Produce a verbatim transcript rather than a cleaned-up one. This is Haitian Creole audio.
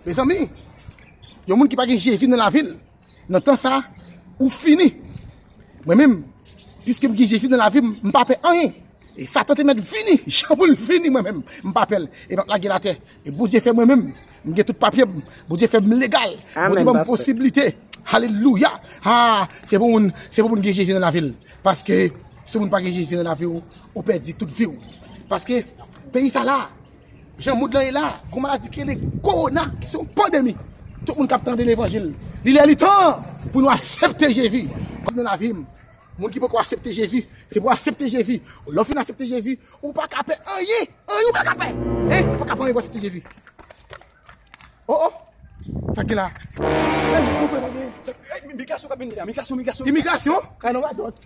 Mezanmi, yon moun ki pa gen Jezi nan lavi l, nan tan sa, ou fini. Mwen menm, piske m gen Jezi nan lavi m, m pa pè anyen. E Satan te mèt vini, jan pou l vini, mwen menm, m pa pè l. E m ap lage l atè. E Bondye fè mwen menm, m gen tout papye m. Bondye fè m legal. Bondye ban m posiblite. Alelouya. Ah, se pou moun, se pou moun gen Jezi nan lavi l. Paske si moun pa gen Jezi nan lavi w, ou pèdi tout vi w. Paske peyi sa la, jan mond lan ye la, gon maladi ki rele kowona, ki se yon pandemi. Tout moun k ap tande levanjil, li lè li tan pou nou aksepte Jezi. Kòm nan lavi m, moun ki poko aksepte Jezi, se pou aksepte Jezi. Lè w fin aksepte Jezi, ou pa ka pè anyen, anyen ou pa ka pè. Hein? Ou pa ka pè anyen pou aksepte Jezi. Oh, oh. Sa ki la? Hey, nou fè bagay. Hey, migrasyon k ap vini la, migrasyon, migrasyon. Imigrasyon? Kay nan radòt.